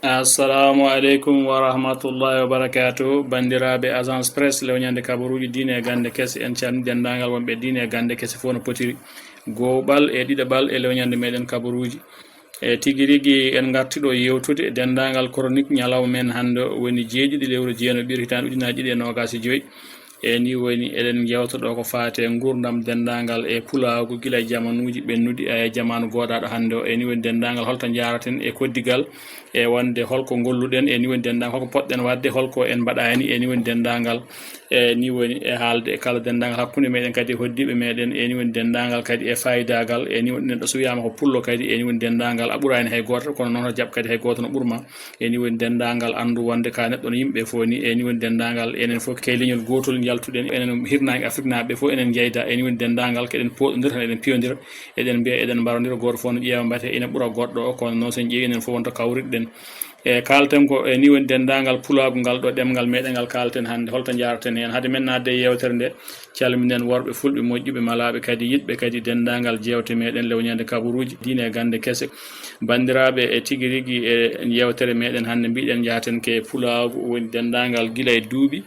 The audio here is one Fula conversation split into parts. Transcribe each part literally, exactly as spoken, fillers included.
Assalamu aleykum wa rahmatullahi wa barakatuh. Banndiraaɓe Agence Presse, lewnyaande kabaruuji diine e gannde kese, en calmini denndaangal wonɓe diine e gannde kese fof no potiri. Gowɓal e ɗiɗaɓal e lewnyaande meɗen kabaruuji. E tigi rigi en ngarti ɗo yewtude denndaangal chronique ñalawma men hannde o woni jeeɗiɗi lewru jeenaɓiru hitaande ujunaaji ɗiɗi e noogaas e joyi. E ni woni eɗen jewta ɗo ko faati e nguurndam denndaangal e pulaagu gila e jamanuuji ɓennuɗi e jamaanu goodaaɗo hannde o. E ni woni denndaangal holto njaaraten e koddigal e wonde holko ngolluɗen, e ni woni denndaangal holko poɗɗen waɗde, holko en mbaɗaani, e ni woni denndaangal, e ni woni e haalde e kala denndaangal hakkunde meɗen kadi e hoddiiɓe meɗen, e ni woni denndaangal kadi e faayidaagal, e ni woni neɗɗo so wiyaama ko pullo kadi, e ni woni denndaangal a ɓuraani hay gooto, kono noon a jaɓ kadi hay gooto no ɓurma. E ni woni denndaangal anndu wonde ka neɗɗo no yimɓe fof ni, e ni woni denndaangal enen fof kay leñol gootol njaltuɗen, enen hirnaange Afriknaaɓe fof enen njeyda, e ni woni denndaangal ko eɗen pooɗondira tan eɗen piyondira, eɗen mbiya eɗen mbarondira, gooto fof no ƴeewa mbate ina ɓura goɗɗo o, kono noon so en ƴeewi enen fof wonto kawritɗen. E kaalten ko e ni woni denndaangal pulaagu ngal ɗo ɗemngal meɗen ngal kaalten hannde, holto njaaraten heen? Hade men naatde e yeewtere nde, calminen worɓe fulɓe moƴƴuɓe malaaɓe kadi yiɗɓe kadi denndaangal jeewte meɗen lewnyaande kabaruuji diine e gannde kese. Banndiraaɓe, e tigi rigi e yeewtere meɗen hannde mbiɗen njaaten ke pulaagu woni denndaangal gila e duuɓi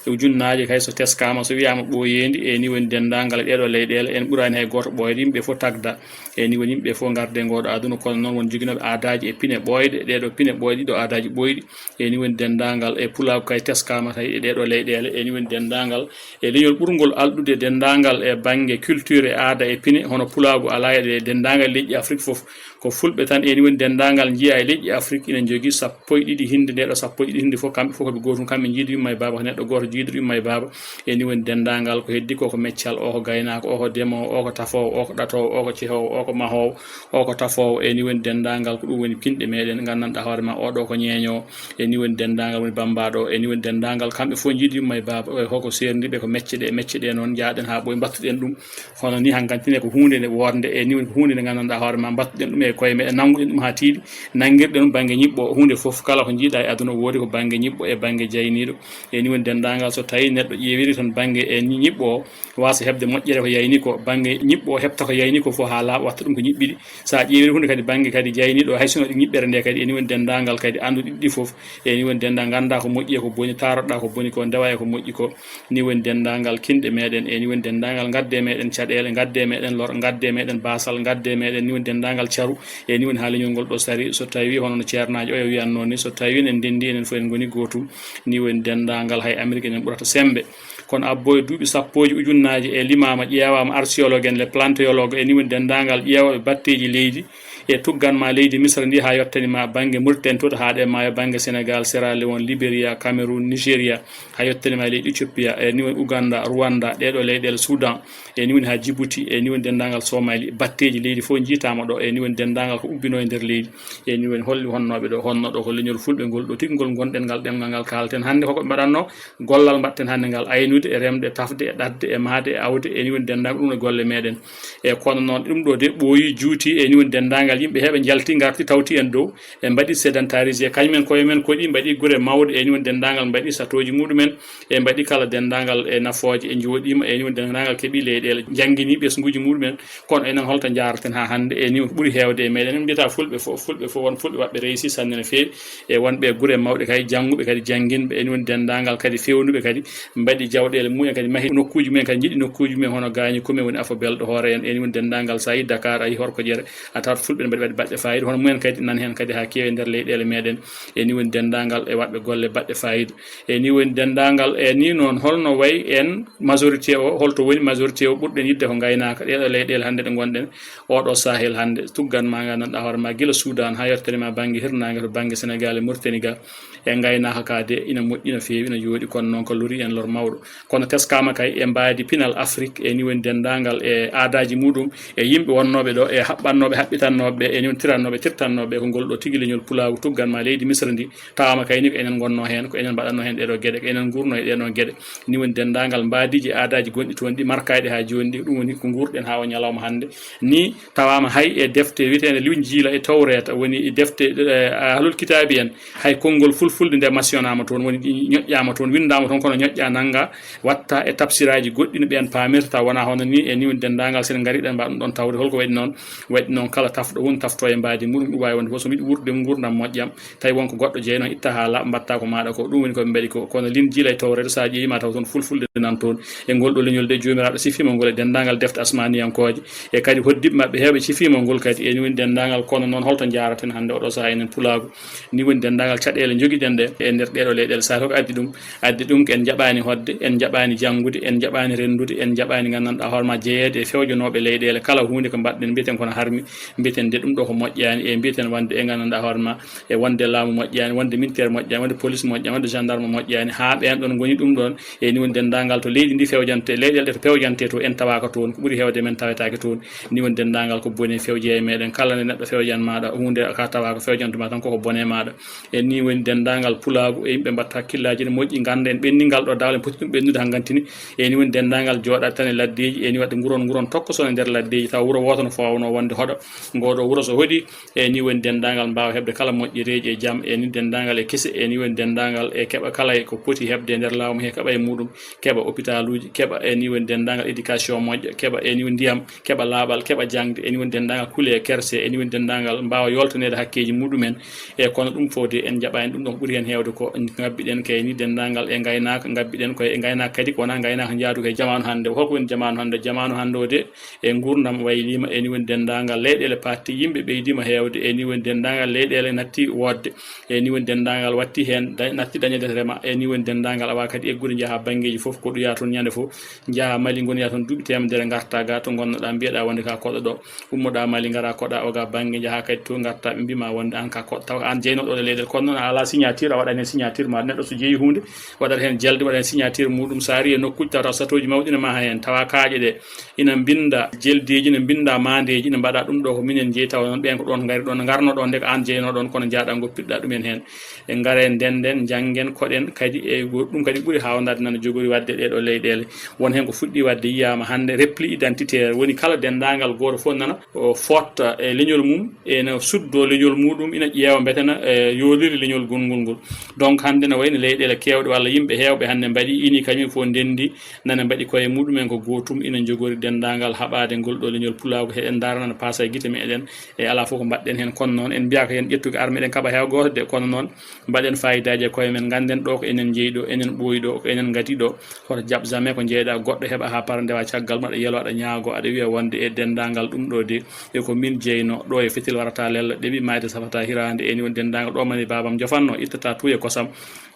e ujunnaaje kay so teskaama so wiyaama ɓooyeendi, e ni woni denndaangal e ɗeeɗo leyɗeele en ɓuraani hay gooto ɓooyde, yimɓe fof tagda. E ni woni yimɓe fof ngarde ngooɗo aduna, kono noon won joginooɓe aadaaji e pine ɓooyɗe, ɗeeɗo pine ɓooyɗe ɗiɗo aadaaji ɓooyɗi. E ni woni denndaangal e pulaagu kay teskaama tawi e ɗeeɗo leyɗeele, e ni woni denndaangal e leñol ɓurngol alɗude denndaangal e bannge culture e aada e pine, hono pulaagu alaa e ɗe denndaangal leƴƴi Afrik fof. Ko fulɓe tan, e ni woni denndaangal njiyaa e leƴƴi Afrik ina njogii sappo e ɗiɗi hinnde, nde ɗo sappo e ɗiɗi hinnde fof kamɓe fof ko ɓe gootum, kamɓe njiidu yumma e baaba, ko neɗɗo gooto jiiduɗo yumma e baaba. E ni woni denndaangal ko heddi ko, ko meccal, o ko gaynaako, o ko demoowo, o ko tafoowo, o ko ɗatoowo, o ko cehoowo, o ko mahoowo, o ko tafoowo. E ni woni denndaangal ko ɗum woni pinɗe meɗen, nganndanɗaa hoore ma oɗo ko ñeeñoowo. E ni woni denndaangal woni bammbaaɗo o. E ni woni denndaangal kamɓe fof njiidu yumma e baaba, e hoko seerndiiɓe ko mecce ɗe, mecce ɗe noon njaaɗen haa ɓooy mbattuɗen ɗum. Hono ni hankkantine ko huunde nde woornde, e ni woni ko huunde nde nganndanɗaa hoore ma mbattuɗen ɗum e koye meɗen, nannguɗen ɗum haa tiiɗi, nanngirɗen ɗum bannge ñiɓɓo, huunde fof kala ko njiiɗa e aduna woodi ko bannge ñiɓɓo e bannge jayniiɗo. E ni woni denndaangal so tawi neɗɗo ƴeewiri tan bannge e ni ñiɓɓo o, wasa heɓde moƴƴere ko yayni ko, bannge ñiɓɓo o heɓta ko yayni ko fof haa laaɓa, watta ɗum ko ñiɓɓiɗi. So a ƴeewiri huunde kadi bannge kadi jayniiɗo, hay sinno ɗi ñiɓɓere nde kadi, e ni woni denndaangal kadi anndu ɗiɗi ɗi fof. E ni woni denndaangal ngannda ko moƴƴi e ko boni, taaroɗa ko boni ko, ndewa e ko moƴƴi ko. Ni woni denndaangal kinɗe meɗen, e ni woni denndaangal ngadde meɗen caɗeele, ngadde meɗen lor, ngadde meɗen baasal, ngadde meɗen, ni woni denndaangal caru. E ni woni haa leñol ngol ɗo sari, so tawi hono no ceernaajo oyo wiyatnoo ni, so tawi en ndenndi enen fof en ngoni gootum, ni woni denndaangal hay Amerik enen ɓurata semmbe. Kono abbo e duuɓi sappooji ujunnaaje e limaama, ƴeewaama archéologue en, les plantéologues, e ni woni denndaangal ƴeewooɓe batteeji leydi, e tuggan ma leydi Misra ndi haa yottani ma bannge Mauritanie to, haa ɗe maayo bannge Sénégal, Sierra Leone, Liberia, Cameroun, Nigeria, haa yottani ma leydi Ethiopia, e ni woni Ouganda, Rwanda, ɗeeɗo leyɗeele, Soudan, e ni woni haa Djibouti, e ni woni denndaangal Somali, batteeji leydi fof njiitaama ɗo, e ni woni denndaangal ko ubbinoo e nder leydi, e ni woni holli honnooɓe ɗo, honno ɗo ko leñol fulɓe ngol ɗo tigi ngol ngonɗen ngal ɗemngal ngal kaalten hannde, koko ɓe mbaɗatnoo, gollal mbaɗten hannde ngal, aynude e remde, tafde e ɗatde e mahde e awde, e ni woni denndaangal ɗum e golle meɗen. E kono noon ɗum ɗo de ɓooyi, juuti, e ni woni denndaangal yimɓe heɓe njalti ngarti tawti en dow, e mbaɗi sédentarisé, kañumen koye men koɗi mbaɗi gure mawɗe, e ni woni denndaangal mbaɗi satooji muɗumen, e mbaɗi kala denndaangal e nafooje, e njooɗiima, e ni woni denndaangal keɓi leyɗeele, njanngini ɓesnguuji muɗumen. Kono enen holto njaaraten haa hannde? E ni ko ɓuri heewde e meɗen, en mbiyata fulɓe fof, fulɓe fof won fulɓe waɗɓe réussi sanne no feewi, e wonɓe e gure mawɗe kay, jannguɓe kadi, jannginɓe, e ni woni denndaangal kadi feewnuɓe kadi, mbaɗi jawɗeele mumen kadi, mahi nokkuuji mumen kadi, njiɗi nokkuuji mumen, hono gaañi komin woni afo belɗo hoore en, e ni woni denndaangal, so a yi Dakar, a yi Horko Jere, a tawat fulɓe ne mbaɗi, waɗi baɗɗe faayiida, hono mumen kadi nan heen kadi haa keewi e nder leyɗeele meɗen, e ni woni denndaangal e waɗɓe golle baɗɗe faayiida, e ni woni denndaangal, e ni noon holno wayi en majorité o, holto woni majorité o, ɓurɗen yiɗde ko ngaynaaka, ɗeeɗo leyɗeele hannde ɗe ngonɗen, oɗo Sahel hannde, tuggan ma nganndanɗaa hoore ma gila Soudan haa yettere ma bannge hirnaange to bannge Sénégal e Mauritanie ga, e ngaynaaka ka de ina moƴƴi no feewi, ina jooɗi, kono noon ko lori en lor mawɗo. Kono teskaama kay e mbaadi pinal Afrik, e ni woni denndaangal e aadaaji muɗum, e yimɓe wonnooɓe ɗo, e haɓɓannooɓe, haɓɓitannooɓe, e ni woni tirannooɓe, tirtannooɓe, ko ngol ɗo tigi leñol pulaagu tuggan ma leydi Misra ndi, tawaama kay ni ko enen ngonnoo heen, ko enen mbaɗatnoo heen ɗeeɗo geɗe, ko enen nguurnoo e ɗeeɗo geɗe. Ni woni denndaangal mbaadiiji e aadaaji gonɗi toon ɗi markaaɗi haa jooni ɗi, ɗum woni ko nguurɗen haa o ñalawma hannde. Ni tawaama hay e defte wiyeteende Linjiila e Tawreeta, woni e defte, eh, ahlul kitaabi en, hay konngol fulfulde nde masiyonaama toon, woni ɗi ñoƴƴaama toon, winndaama toon, kono ñoƴƴaa nannga, watta e tafsiraaji goɗɗi no ɓeen paamirta, wonaa hono ni, e ni woni denndaangal, so en ngarii ɗen mbaɗa ɗum ɗoon tawde. Holko waɗi noon? Waɗi noon kala tafɗo Ɗum tafto e mbaadi muɗum, ɗum waawi wonde fof so mbiɗo wuurdude nguurndam moƴƴam, tawi won ko goɗɗo jeyi noon, itta haa laaɓa, mbaɗta ko maaɗa ko. Ɗum woni ko ɓe mbaɗi ko. Kono limjiila e tawreede, so a ƴeewi ma taw toon fulfulde nan toon. E ngol ɗo leñol de, Joomiraaɗo sifiima ngol e denndaangal defte asmaaniyankooje, e kadi hoɗdiiɓe maɓɓe heewɓe cifiima ngol kadi. E ni woni denndaangal, kono noon holto njaaraten hannde oɗo sahaa enen pulaagu? Ni woni denndaangal caɗeele njogiɗen ɗe e nder ɗeeɗo leyɗeele. Sahaa fof ko addi ɗum, addi ɗum ko en njaɓaani hoɗde, en njaɓaani janngude, en njaɓaani renndude, en njaɓaani nganndanɗaa hoore ma jeyeede e fewjanooɓe leyɗeele. Kala huunde ko mbaɗɗen, mbiyeten kono harmi, mbiyeten de ɗum ɗo ko moƴƴaani, e mbiyeten wonde e nganndanɗaa hoore ma e wonde laamu moƴƴaani, wonde militaire moƴƴaani, wonde police moƴƴaani, wonde gendarme moƴƴaani, haa ɓeen ɗoon ngoni ɗum ɗoon. E ni woni denndaangal to leydi ndi fewjante, leyɗeele ɗe to pewjante to, en tawaaka toon, ko ɓuri heewde men tawetaake toon. Ni woni denndaangal ko bone fewje e meɗen. Kala nde neɗɗo fewjan maaɗa huunde, ka tawa ko fewjantu ma tan koko bone maaɗa. E ni woni denndaangal pulaagu e yimɓe mbatta hakkillaaji ne moƴƴi, ngannda en ɓenni ngal ɗo dawal, en poti ɗum ɓennude hanngantini. E ni woni denndaangal jooɗaade tan e laddeeji, e ni waɗde nguron nguron tokko son e nder laddeeji, tawa wuro wooto no faawnoo wonde hoɗo. Ngoo ɗo wuro so hoɗi, e ni woni denndaangal mbaawa heɓde kala moƴƴereeji e jam, e ni denndaangal e kese, e ni woni denndaangal e keɓa kala e ko poti heɓde e nder laamu he keɓa e muɗum, keɓa hôpitaluuji, keɓa e ni woni denndaangal éducation moƴƴo, keɓa e ni woni ndiyam, keɓa laaɓal, keɓa jaŋde, e ni woni denndaangal kuule e kerse, e ni woni denndaangal mbaawa yoltaneede hakkeeji muɗumen. E kono ɗum fof de en njaɓaani ɗum ɗo, ko ɓuri heen heewde ko ngabbiɗen kay ni denndaangal e ngaynaaka, ngabbiɗen koye e ngaynaaka kadi ko wonaa ngaynaaka njaaduka e jamaanu hannde. Holko woni jamaanu hannde? Jamaanu hannde o de e nguurndam wayliima, e ni woni denndaangal leyɗeele parti, yimɓe ɓeydiima heewde, e ni woni denndaangal leyɗeele natti woodde, e ni woni denndaangal watti heen da-, natti dañeede rema, e ni woni denndaangal awa kadi eggude njaha banngeeji fof, ko ɗoya toon ñande fof, njaha Mali, ngoniya toon duuɓi teemedere, ngarta ga to ngonnoɗaa, mbiyeɗaa wonde ka koɗo ɗo, ummoɗaa Mali, ngara koɗa o ga bannge, njaha kadi to ngarta, ɓe mbima wonde aan ka koɗo, tawa ko aan jeynooɗo ɗo e leyɗeele. Kono noon a alaa signature, a waɗaani heen signature ma, neɗɗo so jeyi huunde, waɗat heen jelde, waɗat heen signature muɗum. So a ari e nokkuuji tawata satooji mawɗi ne maha heen, tawa kaaƴe ɗe ina mbinnda jeldeeji, ne mbinnda maandeeji, ne mbaɗa ɗum ɗo ko minen jeyi, tawa noon ɓeen ko ɗoon ngari, ɗoon ngarno ɗoon, nde ko aan jeynoo ɗoon, kono njaaɗa ngoppitɗa ɗumen heen. E ngare ndenden, njanngen, koɗen kadi e go-, ɗum kadi ɓuri haawndaade nana jogori waɗde ɗee ɗo leyɗeele. Won heen ko fuɗɗi waɗde, yiyaama hannde repli identitaire, woni kala denndaangal gooto fof nana o fotta e leñol mum, ena suddo leñol muɗum, ina ƴeewa mbetena e yooliri leñol gongol ngol. Donc hannde ne wayno leyɗeele keewɗe walla yimɓe heewɓe hannde mbaɗi ini kañum fof ndenndi, nana mbaɗi koye muɗumen ko gootum, ina njogori denndaangal haɓaade ngol ɗo leñol pulaagu. Heɗen ndaara nana paasa e gite meɗen, e alaa fof ko mbaɗɗen heen. Kono noon en mbiyaaka heen ƴettude arme ɗen kaɓa heew gooto de, kono noon mbaɗen faayidaaji e koye men, ngannden ɗo ko enen njeyi ɗo, enen ɓooyi ɗo, ko enen ngati ɗo. Hoto jaɓ jamais ko njeyɗaa goɗɗo heɓa haa para ndewa caggal mum, aɗa yelo, aɗa ñaago, aɗa wiya wonde e denndaangal ɗum ɗo de, e ko min jeyno, ɗo e fetel warata lella, ɗeɓi maayde safata hiraande, eni woni denndaangal ɗo mani baabam jofanno, ittata tuuye kosam.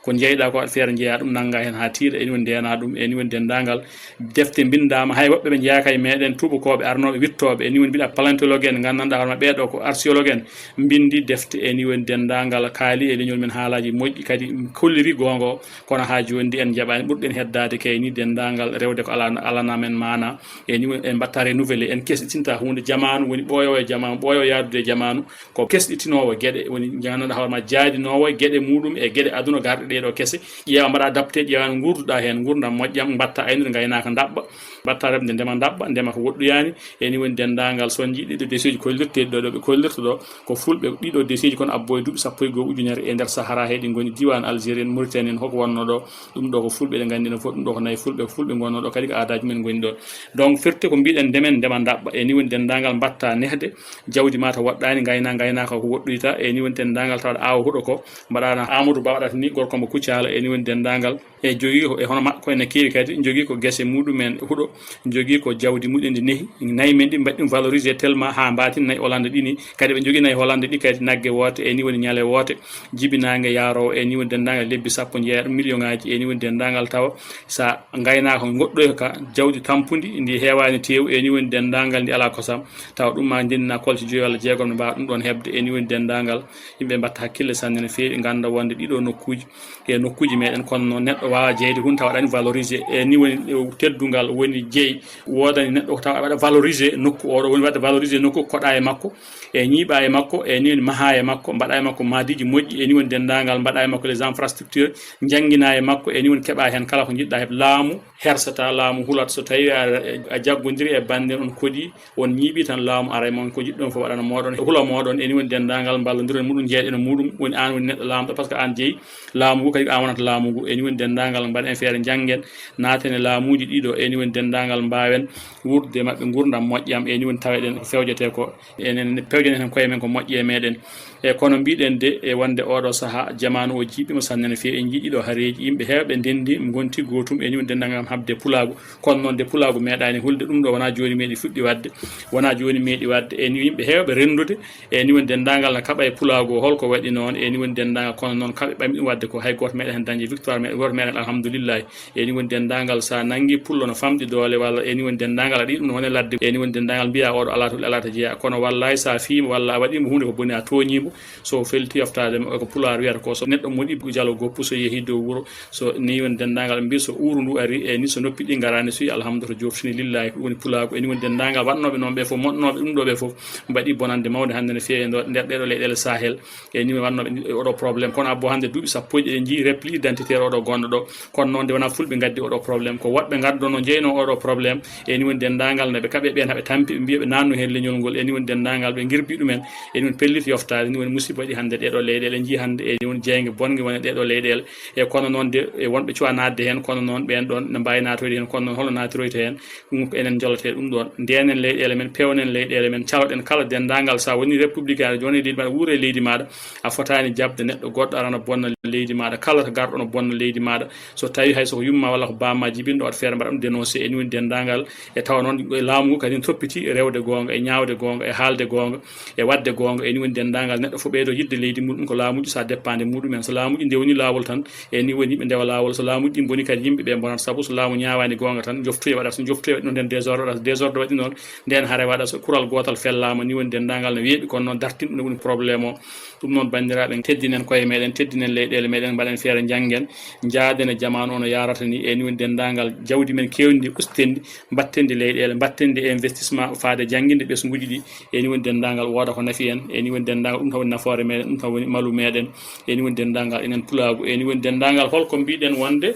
Ko njeyɗaa ko aɗa feere njeyaa ɗum, nannga heen haa tiiɗa, eni woni ndeenaa ɗum, eni woni denndaangal. Defte mbinndaama, hay woɓɓe ɓe njeyaaka e meɗen, tuubakooɓe arnooɓe, wittooɓe, eni woni mbiɗa paléontologue en, nganndanɗaa hoore ma ɓeeɗo ko archéologue en, mbinndi defte, eni woni denndaangal kaali e leñol men haalaaji moƴƴi, kadi kolliri goonga o. Kono haa jooni de en njaɓaani, ɓurɗen heddaade kay ni denndaangal rewde ko alana, alana men maana. E ni woni en mbaɗta renouvelé, en kesɗitinta huunde. Jamaanu woni ɓooyoowo e jamaanu, ɓooyoowo yaadude e jamaanu, ko kesɗitinoowo geɗe, woni nganndanɗaa hoore ma jaadinoowo geɗe muɗum e geɗe aduna garɗe ɗee ɗo kese. Ƴeewa, mbaɗa adapté, ƴeewa no nguurduɗaa heen, nguurndam moƴƴam, mbaɗta aynde ngaynaaka ndaɓɓa, mbaɗta remde ndema ndaɓɓa, ndema ko woɗɗoyaani. E ni woni denndaangal, so on njii ɗiɗo deseeji kollirteeɗi ɗo, ɗo ɓe kollirta ɗo, ko fulɓe. Ɗiɗo deseeji kono abbo e duuɓi sappo e goo ujunere e nder Sahara he ɗi ngoni, diiwaan Algérie en, Mauritanie en, hoko wonno ɗo. Ɗum ɗo ko fulɓe, ɗe nganndi no foti, ɗum ɗo ko nayi fulɓe, ko fulɓe ngonno ɗo, kadi ko aadaaji men ngoni ɗo. Donc firti ko mbiɗen ndemen, ndema ndaɓɓa. E ni woni denndaangal mbaɗta nehde, jawdi ma to woɗɗaani, ngayna, ngaynaaka ko woɗɗoyta. E ni woni denndaangal tawɗo aawo huɗo ko mbaɗaano Amadou Ba waɗata ni, gorko mo Kucala. E ni woni denndaangal e jogii ko, e hono maɓɓe ko ene keewi kadi, jogii ko gese muɗumen huɗo, jogii ko jawdi muɗum ndi nehi. Nayi men ɗi mbaɗi ɗum valorisé tellement haa mbatin nayi Hollande ɗi ni. Kadi ɓe jogii nayi Hollande ɗi kadi nagge woote, e ni woni ñale woote, jibinaange yaaroowo, e ni woni denndaangal lebbi sappo njeeya ɗum million ŋaaji, e ni woni denndaangal tawa sa ngaynaaka ngoɗɗoy ka jawdi tampundi ndi heewaani teewu, e ni woni denndaangal ndi alaa kosam, tawa ɗum ma ndinna kolte joyi walla jeegom ne mbaawa ɗum ɗoon heɓde, e ni woni denndaangal. Yimɓe mbatta hakkille sanne no feewi, ngannda wonde ɗiɗo nokkuuji e nokkuuji meɗen, kono noon neɗɗo waawa jeyde huunde tawa waɗaani valorisé. E ni woni teddungal woni jeyi, woodani neɗɗo ko tawa waɗa valorisé nokku oɗo, woni waɗde valorisé nokku koɗa e makko, e ñiiɓa e makko, e ni woni maha e makko, mbaɗa e makko maadiiji moƴƴi, e ni woni denndaangal, mbaɗa e makko les infrastructures, njanngina e makko, e ni woni keɓa heen kala ko njiɗɗa heɓ. Laamu hersata, laamu hulat. So tawi a, a jaggodiri e bannde on koɗi, on ñiiɓi tan, laamu aray mon, ko jiɗɗon fof waɗana mooɗon, hula mooɗon, eni woni denndaangal mballondiron muɗum, jeeɗeno muɗum, woni aan woni neɗɗo laamɗo, par ce que aan jeyi laamu ngu, kadi ko aan wonata laamu ngu. Eni woni denndaangal mbaɗen feere, njanngen, naaten e laamuuji ɗiɗo, eni woni denndaangal mbaawen wuurdude e maɓɓe nguurndam moƴƴam, eni woni taweɗen ko fewjetee ko enen pewjanen heen koye men ko moƴƴi e meɗen. E kono mbiɗen de, e wonde oɗo saha, jamaanu o jiiɓiima sanne no feewi. En njii ɗiɗo hareeji, yimɓe heewɓe ndenndi, ngonti gootum, e ni woni denndaangal ngam haɓde pulaagu. Kono noon de pulaagu meeɗaani hulde, ɗum ɗo wonaa jooni meeɗi fuɗɗi waɗde, wonaa jooni meeɗi waɗde. E ni yimɓe heewɓe renndude, e ni woni denndaangal na kaɓa e pulaagu o, holko waɗi noon? E ni woni denndaangal, kono noon kaɓe ɓami ɗum waɗde ko hay gooto meeɗa heen dañde victoire, meeɗa gooto meeɗa, alhamdulillahi. E ni woni denndaangal, so a nanngi pullo no famɗi doole, walla e ni woni denndaangal aɗa yiɗi ɗum no wona ladde, e ni woni denndaangal mbiya oɗo alaa to alaa to jeyaa. Kono wallahi so a fiima walla a waɗiima huunde ko boni, a tooñiimo, so felti yoftaade mo, ko pulaar wiyata ko, so neɗɗo moɗi jalo goppu, so yehi dow wuro, so ni woni denndaangal mbi so uuru ndu ari, e ni so noppi ɗi ngaraani, so yi alhamdu to joftini lillahi, ko ɗum woni pulaagu. E ni woni denndaangal waɗnooɓe noon ɓe fof, moɗnooɓe ɗum ɗo ɓe fof, mbaɗi bonande mawnde hannde no feewi nder, nder ɗeɗo leyɗeele Sahel. E ni mi waɗnooɓe oɗo problème. Kono abbo hannde duuɓi sappo e ɗiɗi eɗen njii repli identitaire oɗo gonɗo ɗo. Kono noon nde wonaa fulɓe ngaddi oɗo problème, ko woɗɓe ngaddono jeyno oɗo problème. E ni woni denndaangal no ɓe kaɓe ɓeen, haɓe tampi, ɓe mbiya ɓe naannu heen leñol ngol. E ni woni denndaangal ɓe ngirbi ɗumen. E ni woni pellit yoftaade, ni woni musiba waɗi hannde ɗeɗo leyɗeele. En njii hannde e ni woni jeynge bonge woni ɗeɗo leyɗeele. E kono noon de, e wonɓe cuwa naatde heen, kono noon ɓeen ɗoon ne mbaawi naatoyde heen, kono noon holo naatiroyta heen? Ɗum ko enen njolete ɗum ɗoon. Ndenen leyɗeele men, pewnen leyɗeele men, caloɗen kala denndaangal, so a woni républicain, aɗa woni leydi maɗa, wuure e leydi maɗa, a fotaani jaɓde neɗɗo goɗɗo ara no bonna leydi maɗa. Kala ko garɗo no bonna leydi maɗa, so tawi hay so ko yumma walla ko bamma jibinɗo, waɗ feere mbaɗa ɗum dénoncé. E ni woni denndaangal, e tawa noon laamu ngu kadi ne toppiti rewde goonga, e ñaawde goonga, e haalde goonga, e waɗde goonga. E ni woni denndaangal, neɗɗo fof ɓeydo yiɗde leydi muɗum, ko laamuuji so a dépendre muɗumen. So laamuuji ndewni laawol tan, e ni woni yimɓe ndewa laawol. So laamuuji ɗi mboni kadi, yimɓe ɓe mbonata, sabu so laamu ñaawaani goonga tan, joftoye waɗata, so joftoye waɗi noon, nden désordre waɗata, so désordre waɗi noon, nden hare waɗa, so kural gootal fellaama. Ni woni denndaangal no weeɓi, kono noon dartinɗo ɗum ne woni problème o. Ɗum noon, banndiraaɓe, teddinen koye meɗen, teddinen leyɗeele meɗen, mbaɗen feere, njanngen, njaaden e jamaanu o no yaarata ni. E ni woni denndaangal jawdi men keewndi ndi, usten ndi, mbatten ndi leyɗeele, mbatten ndi e investissement faade jannginde ɓesnguuji ɗi. E ni woni denndaangal wooda ko nafi en. E ni woni denndaangal, ɗum tan woni nafoore meɗen, ɗum tan woni malu meɗen. E ni woni denndaangal enen pulaagu. E ni woni denndaangal, holko mbiɗen wonde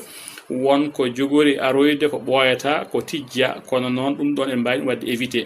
won ko jogori aroyde ko ɓooyata, ko tijja, kono noon ɗum ɗoon en mbaawi ɗum waɗde évité.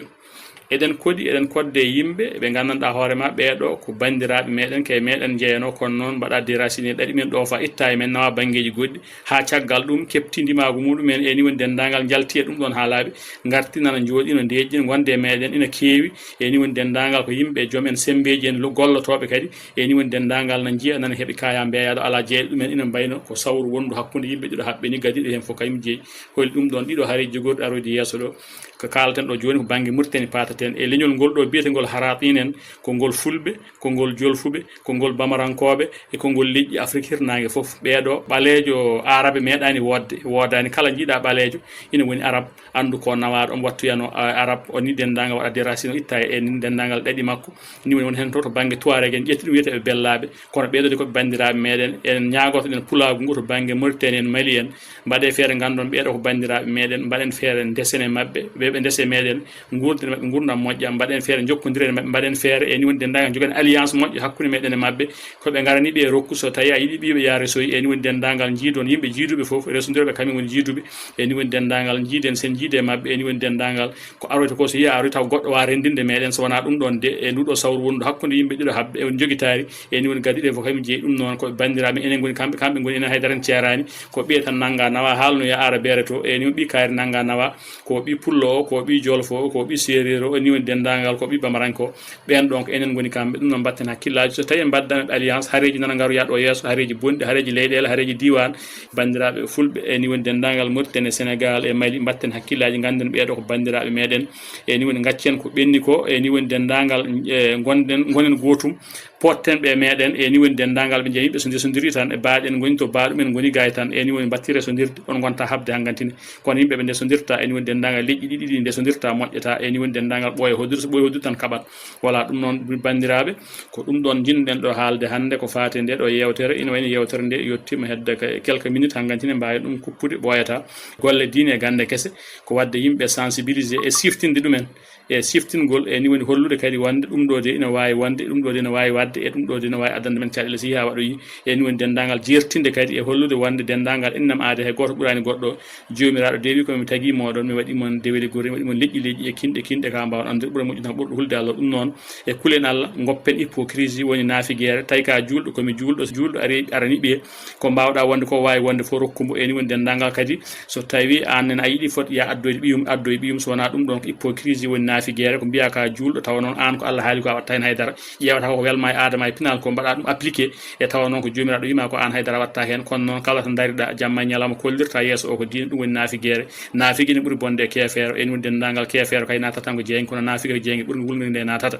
Eɗen koɗi, eɗen kodde yimɓe ɓe nganndanɗaa hoore ma, ɓeeɗo ko banndiraaɓe meɗen, kay meɗen njeyano, kono noon mbaɗa déraciner, ɗaɗi men ɗo fa itta e men, nawa banngeeji goɗɗi, haa caggal ɗum keɓti ndimaagu muɗumen. E ni woni denndaangal njalti e ɗum ɗoon haalaaɓe, ngarti nana njooɗi no ndeeƴƴi, wonde e meɗen ina keewi. E ni woni denndaangal ko yimɓe joom en semmbeeji en, lo-, gollotooɓe kadi. E ni woni denndaangal na njiya, nana heɓi kaya mbeeyaɗo alaa jeyɗo ɗumen, ina mbayno ko sawru wondu hakkunde yimɓe ɗiɗo haɓɓe ni, gadiiɗo heen fof kayum jeyi. Holi ɗum ɗoon, ɗiɗo hareeji jogorɗi aroyde yeeso ɗo, ko kaalten ɗo jooni ko bannge Mauritanie paataten. E leñol ngol ɗo biyetengol Haratin en, ko ngol Fulɓe, ko ngol Jolfuɓe, ko ngol Bamarankooɓe, e ko ngol leƴƴi Afrik hirnaange fof. Ɓeeɗo ɓaleejo Aarabe meeɗaani woodde, woodaani. Kala njiiɗa ɓaleejo ina woni Arab, anndu ko nawaaɗo, omo wattuyano, a-, Arab, o ni denndaangal waɗa déraciner, o itta e ni denndaangal ɗaɗi makko. Ni woni won heen to, to bannge Tuareg en, ƴetti ɗum wiyete ɓe Bellaaɓe, kono ɓeeɗo de ko ɓe banndiraaɓe meɗen. En ñaagoto ɗen pulaagu ngu to bannge Mauritanie en, Mali en, mbaɗe feere, nganndon ɓeeɗo ko banndiraaɓe meɗen, mbaɗen feere ndesen e maɓɓe, ɓe ɓe ndese meɗen, nguurden e maɓɓe nguurndam moƴƴam, mbaɗen feere njokkondiren e maɓɓe, mbaɗen feere e ni woni denndaangal njogen alliance moƴƴo hakkunde meɗen e maɓɓe. Ko ɓe ngarani ɓe rokku, so tawi a yiɗi ɓiɓe ya resoyi, e ni woni denndaangal njiidon yimɓe jiiduɓe fof, resondirɓe kamɓe ngoni jiiduɓe, e ni woni denndaangal njiiden, sen njiide e maɓɓe, e ni woni denndaangal ko aroyta ko, so yiya aroy taw goɗɗo wa renndinde meɗen, so wonaa ɗum ɗoon de, e nduɗo sawru wondu hakkunde yimɓe ɗiɗo haɓɓe, e woni njogitaari, e ni woni gadiiɗe fof kamɓe jeyi ɗum noon, ko banndiraaɓe, enen ngoni kamɓe, kamɓe ngoni, enen haydara en ceeraani, ko ɓiye tan nannga nawa, haalnoya ara beere to, e ni woni ɓi kaari nannga nawa, ko ɓi pullo o, ko ɓi jolfo o, ko ɓi seereer o, e ni woni denndaangal ko ɓi bamaranko, ɓeen ɗoon ko enen ngoni kamɓe, ɗum noon mbatten hakkillaaji. So tawi en mbaddano ɓe alliance, hareeji nana ngaroya ɗo yeeso, hareeji bonɗi, hareeji leyɗeele, hareeji diiwaan, banndiraaɓe fulɓe, e ni woni denndaangal Mauritanie, Sénégal e Mali, mbatten hakkillaaji, ngannden ɓeeɗo ko banndiraaɓe meɗen, e ni woni ngaccen ko ɓenni ko, e ni woni denndaangal, e, ngonɗen, ngonen gootum, potten ɓe meɗen, e ni woni denndaangal ɓe njeya yimɓe so ndesondiri tan, e baaɗen ngoni to baaɗumen ngoni gaay tan, e ni woni mbattire so ndirde, on ngonta haɓde hanngantine. Kono yimɓe ɓe ndesondirta, e ni woni denndaangal leƴƴi ɗiɗi ɗi ndesondirta, moƴƴata, e ni woni denndaangal ɓooya hodduru, so ɓooya hodduru tan kaɓat. Voilà, ɗum noon banndiraaɓe, ko ɗum ɗoon njiɗ-ɗen ɗo haalde hannde ko faati nde ɗo yeewtere. Ina wayno yeewtere nde yettiima hedde ka quelques minutes, hanngantine mbaawi ɗum kuppude, ɓooyata. Golle diine e gannde kese, ko waɗde yimɓe sensibiliser e siftinde ɗumen, e siftingol, e ni woni hollude kadi wonde ɗum ɗo de ina waawi wonde, ɗum ɗo de ina waawi waɗde, e ɗum ɗo de ina waawi addande men caɗeele so yehii haa waɗoyi. E ni woni denndaangal jeertinde kadi e hollude wonde denndaangal innam aade hay gooto ɓuraani goɗɗo. Joomiraaɗo de wi ko mi tagi mooɗon, mi waɗi mon deweli gorri, mi waɗi mon leƴƴi leƴƴi e kinɗe kinɗe ka mbaawon anndude ɓura moƴƴi tan ɓurɗo hulde Allah. Ɗum noon e kulen Allah, ngoppen hypocrisie woni naafigeere, tawi ka juulɗo, ko mi juulɗo, juulɗo ari arani ɓiye, ko mbaawɗa wonde ko waawi wonde fof rokku mbo. E ni woni denndaangal kadi, so tawi aan nene a yiɗi fot ya addoyde ɓiyum, addoy ɓiyum, so wonaa ɗum ɗoon ko hypocrisie woni Nafigeere ko mbiya ka juulɗo, tawa noon aan ko Allah haali ko a watta heen haydara, ƴeewata ko welma e aadama e pinal ko mbaɗa ɗum appliqué, e tawa noon ko joomiraaɗo wima ko aan haydara watta heen. Kono noon kala to dariɗa jamma e ñalawma kollirta yeeso o ko diine, ɗum woni nafigeere. Nafige ne ɓuri bonde e keefeero. En woni denndaangal keefeero kay natata tan ko jeeynge, kono nafige ko jeeynge ɓurgo wulngude nde natata.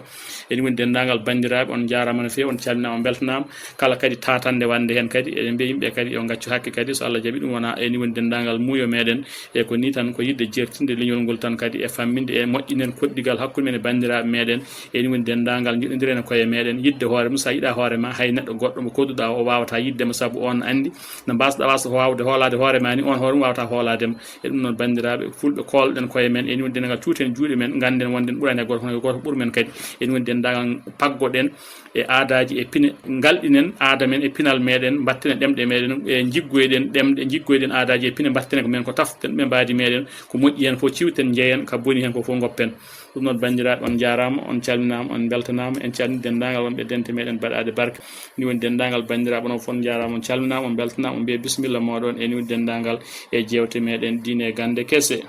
En woni denndaangal banndiraaɓe, on njaaraama no feewi, on calminaama, on mbeltanaama. Kala kadi tatannde wonde heen kadi, eɗen mbiya yimɓe kadi yo ngaccu hakke kadi, so Allah jaɓi ɗum wona, en woni denndaangal muuyo meɗen. E ko ni tan, ko yiɗde jertinde leñol ngol tan kadi, e famminde, e moƴƴinen koɗdigal hakkunde men e banndiraaɓe meɗen. En woni denndaangal njoɗɗondiren e koye meɗen, yiɗde hoore mum. So a yiɗa hoore ma, hay neɗɗo goɗɗo mo koɗduɗa o, o wawata yiɗde ma, sabu on anndi no mbasɗa, wasa wawde hoolaade hoore ma ni, on hoore mum wawata hoolaade ma. E ɗum noon, banndiraaɓe fulɓe, koolɗen koye men, en woni denndaangal, cuuten juuɗe men, ngannden wonde en ɓurani e gooto, kono ko gooto ɓuri men kadi. En woni denndaangal, paggoɗen e aadaaji e pine, ngalɗinen aada men e pinal meɗen, mbattinen ɗemɗe meɗen, e njiggoyɗen ɗemɗe, njiggoyɗen aadaaji e pine, mbattinen ko men ko taften ɗum e mbaadi meɗen, ko moƴƴi heen fof ciwten, njeyen, ka boni heen ko fof ngoppen. Ɗum noon, banndiraaɓe, on njaaraama, on calminaama, on mbeltanaama. En calmini denndaangal wonɓe dente meɗen baɗaade barke. Ni woni denndaangal banndiraaɓe, onon fof on njaaraama, on calminaama, on mbeltanaama, on mbiya bisimilla mooɗon. En woni denndaangal e jeewte meɗen diine e gannde kese.